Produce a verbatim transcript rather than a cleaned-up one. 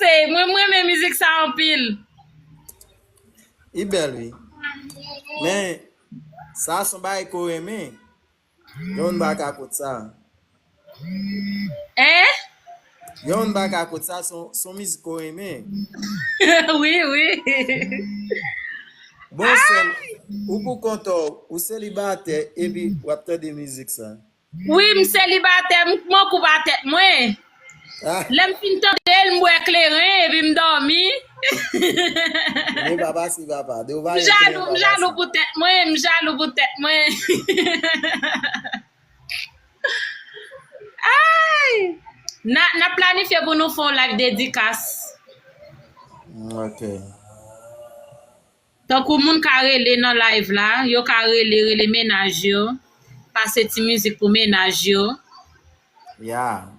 Mwen, mwen renmen mizik sa anpil. Li bèl, wi. Men, sa se yon bagay ke w renmen. Yon moun pa ka kont sa. Hein? Yon moun pa ka kont sa, se yon, se yon mizik ke w renmen. Wi, wi. Bon, sèl, ou pou kont ou, ou selibatè, epi w ap tande mizik sa. Wi, m selibatè, m, m kou pa tèt mwen. Ah, Lè m fin tande l, m bwè kleren, epi m dòmi. men papa, si papa. De ou M jalou, m jalou pou tèt mwen, m jalou pou tèt mwen. Ay! N a, n ap planifye pou nou fè yon live dedikas. Ok. Tankou moun ka rele nan live la, yo ka rele, rele mennaj yo, pase ti mizik pou mennaj yo. Ya,